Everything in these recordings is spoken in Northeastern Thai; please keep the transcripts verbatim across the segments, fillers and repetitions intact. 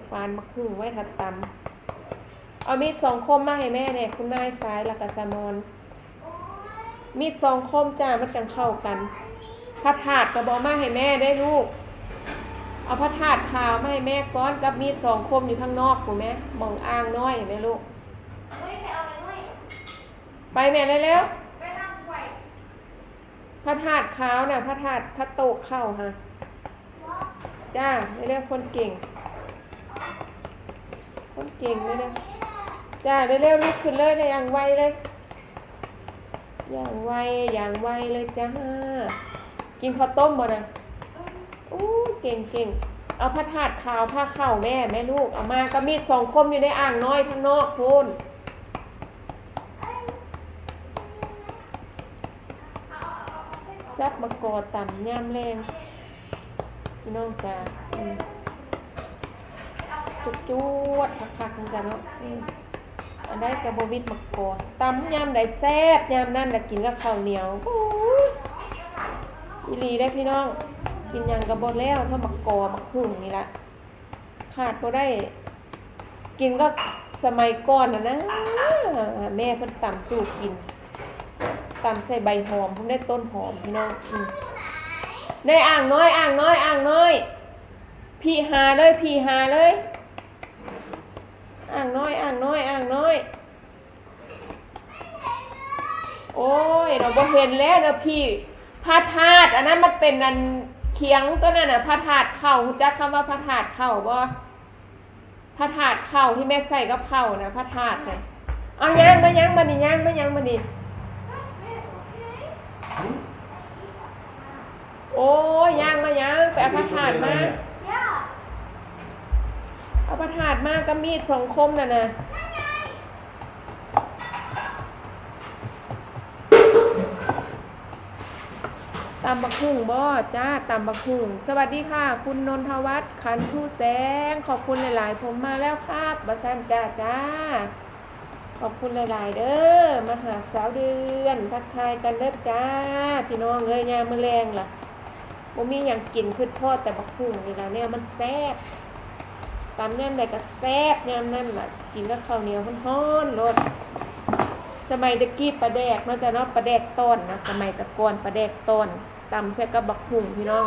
ฝานบักฮุ่งไว้ถ้าตำ เอามีดสองคมมาให้แม่แหน่ คุณนายสาย แล้วก็สมอน มีดสองคมจ้า มันจั่งเข้ากัน ผักถาดก็บ่เอามาให้แม่เด้อลูก เอาผักถาดขาวมาให้แม่ก่อน กับมีดสองคมอยู่ทางนอกพู้นแม่ หม่องอ่างน้อยแม่ลูก ไปแม่เร็วๆ ผักถาดขาวน่ะ ผักถาด ผักโต๊ะข้าวหั่น จ้า เร็วๆ คนเก่ง คนเก่ง เร็วๆ จ้า เร็วๆ ลุกขึ้นเลย อย่างไวเลย อย่างไว อย่างไวเลยจ้า กินข้าวต้มบ่นะ อู้ เก่งๆ เอาผักถาดขาว ผักข้าวแม่ แม่ลูก เอามา กับมีดสองคมอยู่ในอ่างน้อยข้างนอกพู้น สับมะกอตำยามแลง พี่น้องจ้า อืม จวดๆ คักๆ คือกันเนาะ อืม อันใดก็บ่วิดมะกอ ตำยามใดแซ่บยามนั้นน่ะ กินกับข้าวเหนียว โอ้ย อีหลีเด้อพี่น้อง กินหยังก็บ่แล้ว เท่ามะกอ มะฮุ่งนี่ล่ะ ขาดบ่ได้ กินก็สมัยก่อนน่ะนะ แม่เพิ่นตำสู่กิน ตำใส่ใบหอม เพิ่นได้ต้นหอมพี่น้อง อืม ในอ่างน้อย อ่างน้อย อ่างน้อย พี่หาเลย พี่หาเลย อ่างน้อย อ่างน้อย อ่างน้อย โอ้ย เราบ่เห็นแล้วนะพี่ พระธาตุ อันนั้นมันเป็นอันเคียงตัวนั้นน่ะ พระธาตุข้าว รู้จักคำว่าพระธาตุข้าวบ่ พระธาตุข้าวที่แม่ใส่กับข้าวนะ พระธาตุน่ะ เอาย่างมา ย่างมานี่ ย่างมา ย่างมานี่ โอ้ย ย่างมา ย่าง ไปเอาพระธาตุมา เอาพระธาตุมากับมีดสองคมนั่นน่ะ ตำบักฮุ่งบ่ จ้า ตำบักฮุ่ง สวัสดีค่ะ คุณนนทวัฒน์ ขันธุแสง ขอบคุณหลายๆ ผมมาแล้วครับ บ่าซั่น จ้า จ้า ขอบคุณหลายๆ เด้อ มาหาสาวเดือน ทักทายกันเด้อจ้า พี่น้องเอ้ย ยามมื้อแลงล่ะ บ่มีหยังกิน คิดฮอดแต่บักฮุ่งนี่ล่ะ แนวมันแซ่บ ตำยามใดก็แซ่บยามนั้นล่ะ กินกับข้าวเหนียวฮ้อนๆ โลด สมัยตะกี้ปลาแดกเนาะจ้ะเนาะ ปลาแดกต้อนนะ สมัยแต่ก่อนปลาแดกต้อน ตำใส่กับบักฮุ่งพี่น้อง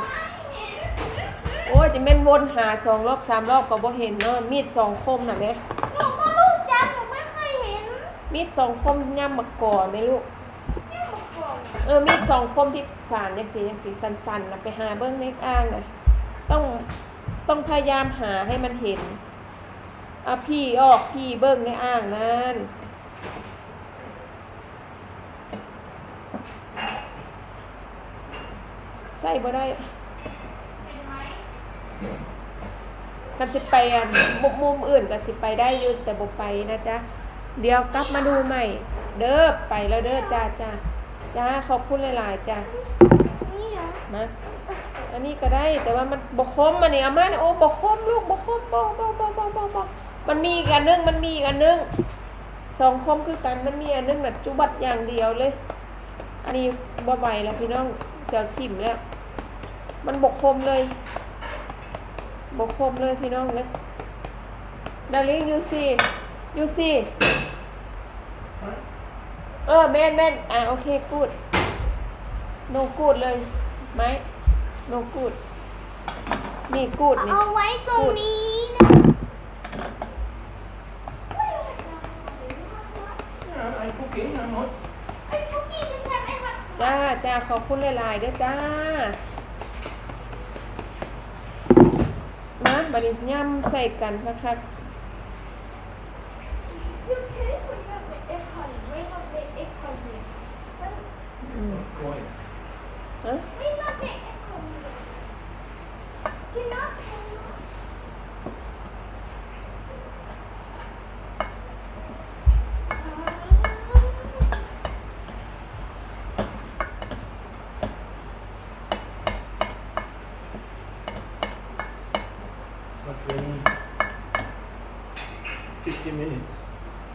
โอ้ย จะแม่นวนหาสองรอบสามรอบก็บ่เห็นเนาะ มีดสองคมน่ะแม่ หนูก็รู้จัก หนูไม่เคยเห็น มีดสองคมยามมะกอแม่ลูก ยามมะกอ เออ มีดสองคมที่ฝานจังซี่ จังซี่ สั้นๆ น่ะ ไปหาเบิ่งในอ่างน่ะ ต้อง ต้องพยายามหาให้มันเห็น เอาพี่ออก พี่เบิ่งในอ่างนั่น ใส่บ่ได้ คันสิไปอันมุม มุมอื่นก็สิไปได้อยู่ แต่บ่ไปนะจ๊ะ เดี๋ยวกลับมาดูใหม่ เด้อ ไปแล้วเด้อ จ้า จ้า จ้า ขอบคุณหลายๆ จ้า นี่เหรอ มา อันนี้ก็ได้ แต่ว่ามันบ่คม อันนี้เอามาเนี่ย โอ้ บ่คมลูก บ่คม บ่ บ่ บ่ บ่ บ่ บ่ มันมีอีกอันนึง มันมีอีกอันนึง สองคมคือกัน มันมีอันนึงน่ะจุบัดอย่างเดียวเลย อันนี้บ่ไหวแล้วพี่น้อง เสียวถิ่มแล้ว มันบ่คมเลย บ่คมเลยพี่น้องเอ้ย Darling you see you see เออ แม่นแม่น อ่ะ โอเค good no good เลย ไหม no good นี่ good นี่ เอาไว้ตรงนี้นะ I'm cooking, I'm not. จ้า จ้า ขอบคุณหลายๆ เด้อจ้า มา บัดนี้ย่ำใส่กันคักๆ You can put it on the air fryer, wait on the air fryer. อืม Why? ฮะ Wait on the air fryer. You know, มันเป็น fifteen minutes.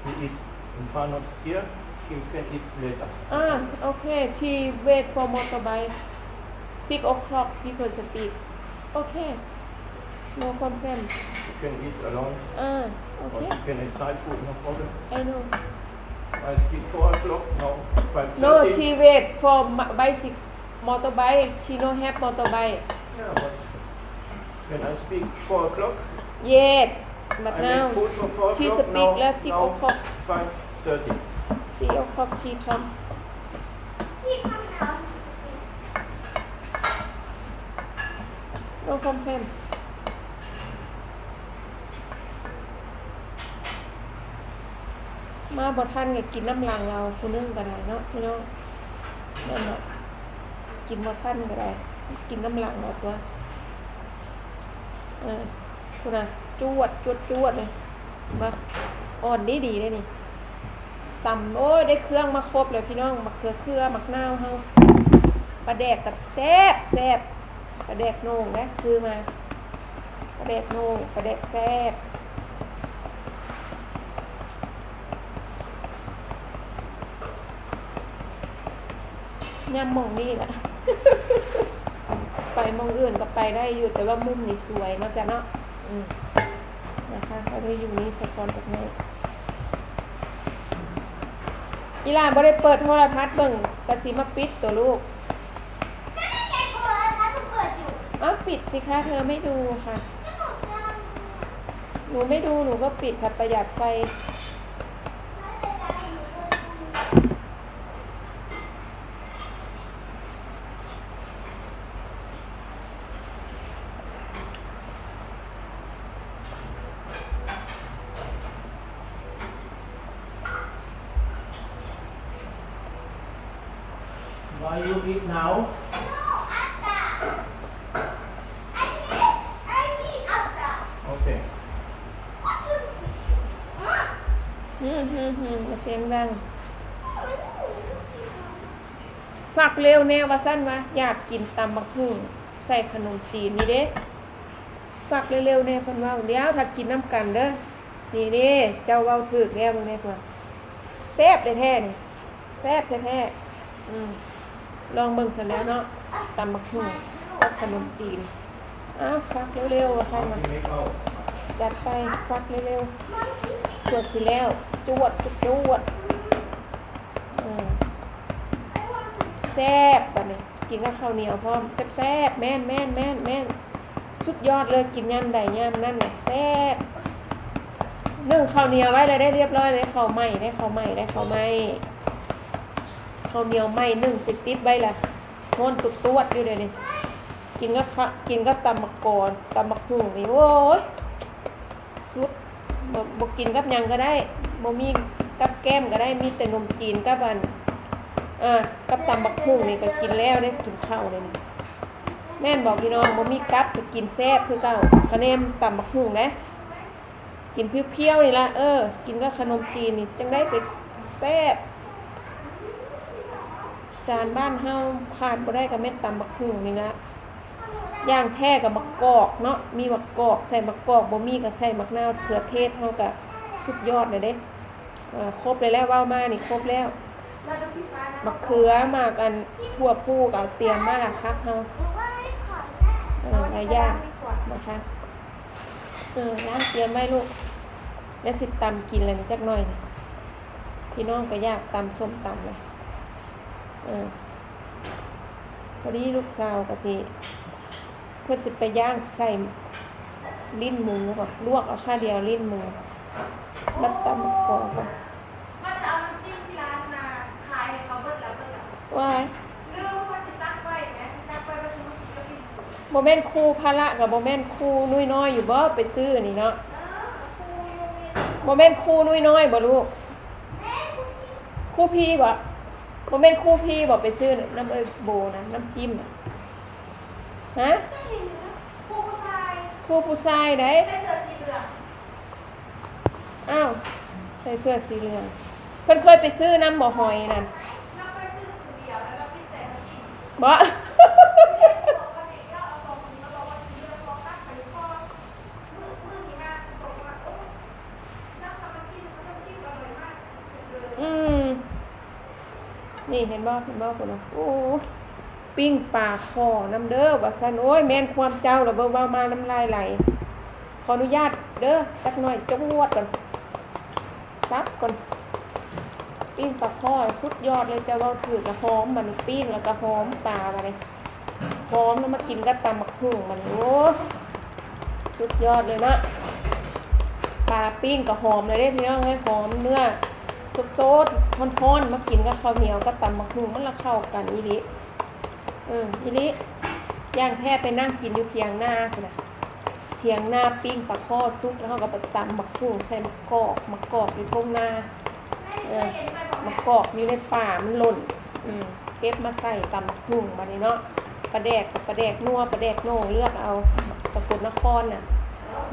We eat in front of here. You can eat later. Ah, okay. She wait for motorbike. Six o'clock people speak. Okay. No complain. You can eat alone. Ah, Or okay. You can eat Thai food, no problem. I know. I speak four o'clock now. Five No, thirty. she wait for ma- bicycle, motorbike. She no have motorbike. Yeah, but when I speak four o'clock, Yes, but I now make food for four she o'clock. speak Now, last six now o'clock. Five thirty. Three o'clock she come. No complain. มาบ่ทันก็กินน้ำหลังเอาผู้หนึงก็ได้เนาะพี่น้องนั่นแหละกินบ่ทันก็ได้ กินน้ำหลังเอาตัวเออคุณน่ะจวดจวดจวดเลยมาอ่อนดีดีเลยนี่ตำโอ้ยได้เครื่องมาครบเลยพี่น้องมะเขือเขือมะนาวเฮาปลาแดกกับแซ่บแซ่บปลาแดกโหน่งนะซื้อมา ปลาแดกโหน่งปลาแดกแซ่บย่ำหม่องนี่แหละ ไปหม่องอื่นก็ไปได้อยู่ แต่ว่ามุมนี่สวยเนาะจ้ะเนาะอืมนะคะก็ได้อยู่นี่สะกอนกับแม่อีหลานบ่ได้เปิดโทรทัศน์เบิ่งกะสิมาปิดตัวลูก ก็นั่นไงโทรทัศน์มันเปิดอยู่ อ้าวปิดสิคะเธอไม่ดูค่ะ ก็หนูจำ หนูไม่ดูหนูก็ปิดค่ะประหยัดไฟ ไม่เป็นไรหนูดู Why you eat now? No, Appa. I need, I need Appa. Okay. What is this? Huh? อืมอืมอืมอย่าเสียงดัง What is this? ฝากเร็วแน่ว่าซั่นว่าอยากกินตำบักหุ่งใส่ขนมจีนนี่เด้ฝากเร็วๆแน่เพิ่นเว้าเดี๋ยวถ้ากินน้ำกันเด้อนี่เด้เจ้าเว้าถูกแล้วแม่เพิ่นว่าแซ่บแท้ๆนี่แซ่บแท้ๆอืมลองเบิ่งซะแล้วเนาะตำบักหุ่งกับขนมจีนอ้าวฝากเร็วๆว่าซั่นว่า Monkey make out. จัดไปฝากเร็วๆจวดสิแล้วจวดจวดจวดอืม แซ่บบัดนี้กินกับข้าวเหนียวพร้อมแซ่บๆแม่นแม่นแม่นแม่นสุดยอดเลยกินยามใดยามนั้นน่ะแซ่บนึ่งข้าวเหนียวไว้แล้วได้เรียบร้อยเลยข้าวใหม่ได้ข้าวใหม่ได้ข้าวใหม่ข้าวเหนียวใหม่นึ่งสิติดไว้ละโน่นตุดตวดอยู่เดี๋ยวนี้กินก็ข้ากินก็ตำมะกอนตำมะฮุ่งนี่โอ้ย สุดบ่บ่กินกับหยังก็ได้บ่มีกับแกล้มก็ได้มีแต่นมจีนกับอันเออกับตำบักหุ่งนี่ก็กินแล้วได้กินข้าวเลยนี่แม่นบอกพี่น้องบ่มีกับก็กินแซ่บคือเก่าคะแนนตำบักหุ่งนะกินเพียวๆนี่ละเออ กินกับขนมจีนนี่จังได้ไปแซ่บสารบ้านเฮาขาดบ่ได้ก็แม่นตำบักหุ่งนี่ละ อย่างแท้กับมะกอกเนาะ มีมะกอกใส่มะกอกบ่มีก็ใส่มะนาวเขือเทศเฮาก็สุดยอดเลยเด้เอ่อครบเลยแล้วเว้ามานี่ครบแล้วมะเขือหมากอันถั่วพูก็เอาเตรียมมาละพักเฮาเออหลายอย่างนะคะเออย่างเตรียมไว้ลูกแล้วสิตำกินเลยจักหน่อยนี่พี่น้องก็อยากตำส้มตำเลยเออ พอดีลูกสาวก็สิเพิ่นสิไปย่างใส่ลิ้นหมูก่อนลวกเอาข้าเดียวลิ้นหมูมาตำกองก่อน ว่าจะเอาน้ำจิ้มที่ร้านมาขายให้เขาเบิดแล้วเบิดแล้ว ว้าย หรือว่าสิตักไว้ไหมตักไว้ว่าสิมากินกับพี่หมู บ่แม่นครูพละกับบ่แม่นครูนุ้ยน้อยอยู่บ่ไปซื้อนี่เนาะ เออครูอยู่โรงเรียน บ่แม่นครูนุ้ยน้อยบ่ลูกครูพีบ่บ่แม่นครูพีบ่ไปซื้อน้ำเอ้ยโบนะน้ำจิ้มอะฮะ ครูผู้ชาย ครูผู้ชายได ใส่เสื้อสีเหลือง อ้าวใส่เสื้อสีเหลืองเพิ่นเคยไปซื้อน้ำบ่หอยนั่น นับไปซื้อคนเดียวแล้วก็พิเศษมากิน บ่ ปกติก็เอาซองนี้มาบอกว่ากินเลือดพอตักไปทอดมื้อมื้อนี้มาบอกว่าโอ้นักทำมากินเขาต้องกินอร่อยมากเลย อืมนี่เห็นบ่เห็นบ่พุ่นน่ะโอ้ปิ้งปลาคอน้ำเด้อว่าซั่นโอ้ยแม่นความเจ้าละเบิ่งเว้ามาน้ำลายไหล ออนุญาตเด้อ จักหน่อย จวดก่อน สับก่อน ปิ้งปลาข้อสุดยอดเลย จะเว้าถืกละหอม บัดนี้ปิ้งแล้วก็หอมปลา บัดนี้หอมแล้วมากินกับตำบักหุ่ง บัดนี้ โอ้ สุดยอดเลยเนาะ ปลาปิ้งก็หอมเลยเด้พี่น้องเอ้ย หอมเนื้อสดๆ ฮ้อนๆ มากินกับข้าวเหนียวกับตำบักหุ่ง มันละเข้ากันอีหลี เออ อีหลี อย่างแท้ไปนั่งกินอยู่เถียงนาพู้นน่ะ เถียงนาปิ้งปลาข้อสุก แล้วเขาก็ไปตำบักหุ่งใส่มะกอก มะกอกอยู่ทุ่งนา เออ มะกอกอยู่ในป่ามันหล่น อืม เก็บมาใส่ตำบักหุ่ง บัดนี้เนาะ ปลาแดกกับปลาแดกนัว ปลาแดกโหน่ง เลือกเอา สกลนครน่ะ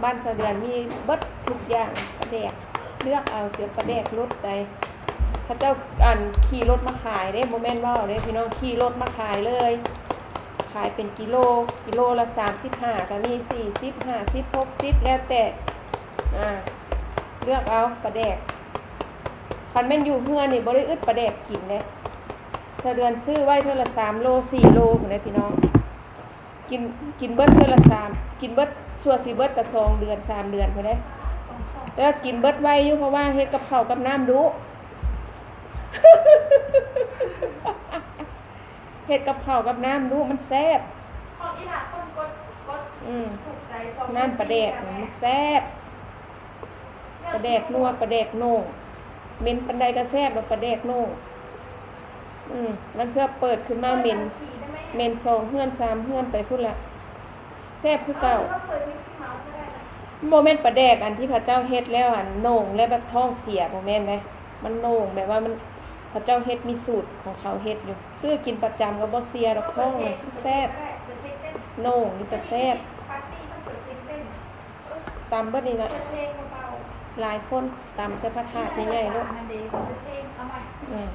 บ้านสะเดือนมีเบิดทุกอย่าง ปลาแดก เลือกเอา เสียปลาแดกรสใด เขาเจ้า อัน ขี่รถมาขายเด้ บ่แม่นเว้าเด้พี่น้อง ขี่รถมาขายเลย ขายเป็นกิโล กิโลละสามสิบห้า ก็มี สี่สิบ ห้าสิบ หกสิบ แล้วแต่ อ่า เลือกเอาปลาแดก คันแม่นอยู่เฮือนนี่บ่ได้อึดปลาแดกกินเด้ สะเดือนซื้อไว้เทื่อละสามโล สี่โลพู้นเด้พี่น้อง กิน กินเบิดเทื่อละสาม กินเบิด ชั่วสิเบิดก็สองเดือน สามเดือนพู้นเด้ แต่ว่ากินเบิดไวอยู่ เพราะว่าเฮ็ดกับข้าวกับน้ำดุ เฮ็ดกับข้าวกับน้ำดุ มันแซ่บ ของอีหลาคนกด กด อืม ถูกใจสอง น้ำปลาแดก มันแซ่บ ปลาแดกนัว ปลาแดกโหน่ง เหม็นปานใดก็แซ่บแล้ว ปลาแดกโหน่ง อืม มันเพื่อเปิดขึ้นมาเหม็น เหม็นสองเฮือนสามเฮือนไปพู้นละ แซ่บคือเก่า เอาเปิดมิกกี้เมาส์ก็ได้นะ บ่แม่นปลาแดกอันที่เขาเจ้าเฮ็ดแล้วอันโหน่งแล้วแบบท้องเสีย บ่แม่นเด้ มันโหน่งแบบว่ามัน เขาเจ้าเฮ็ดมีสูตรของเขาเฮ็ดอยู่ ซื้อกินประจำก็บ่เสียดอกท้องน่ะ แซ่บ โหน่งนี่ก็แซ่บ ปาร์ตี้ต้องเปิดเพลงเต้น ตำเบิดนี่ล่ะ เปิดเพลงเบาๆ หลายคน ตำใส่พระถาดใหญ่ๆโลด นั่นเด้ เปิดเพลง เอาใหม่ อืม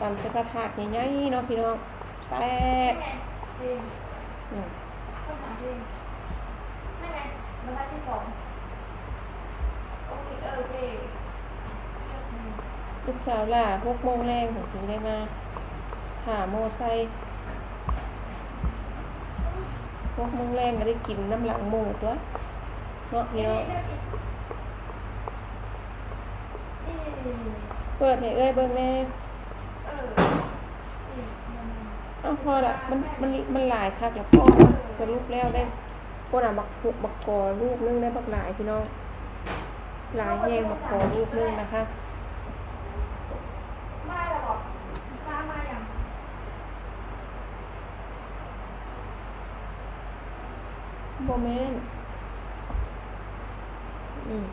ตำใส่พระถาดใหญ่ๆเนาะพี่น้อง แซ่บ นี่ไง เพลง อืม ต้องหาเพลง นั่นไง บรรทัดที่สอง โอเค เออ โอเค ลูกสาวหล่า หกโมงแลงถึงสิได้มา ถ่าโมไซค์ หกโมงแลงก็ได้กินน้ำหลังหมู่ตั๊ว เนาะพี่น้อง เปิดให้เอื้อยเบิ่งแหน่ เออ เอ้า พอละ มัน มัน มันหลายคักละ พอละ สรุปแล้วได้ พวกน่ะ บักหุบบักกอลูกนึงได้บักหลายพี่น้อง หลายแฮง บักกอลูกนึงนะคะ มาแล้วบอก มา มาอย่าง บ่แม่น อืม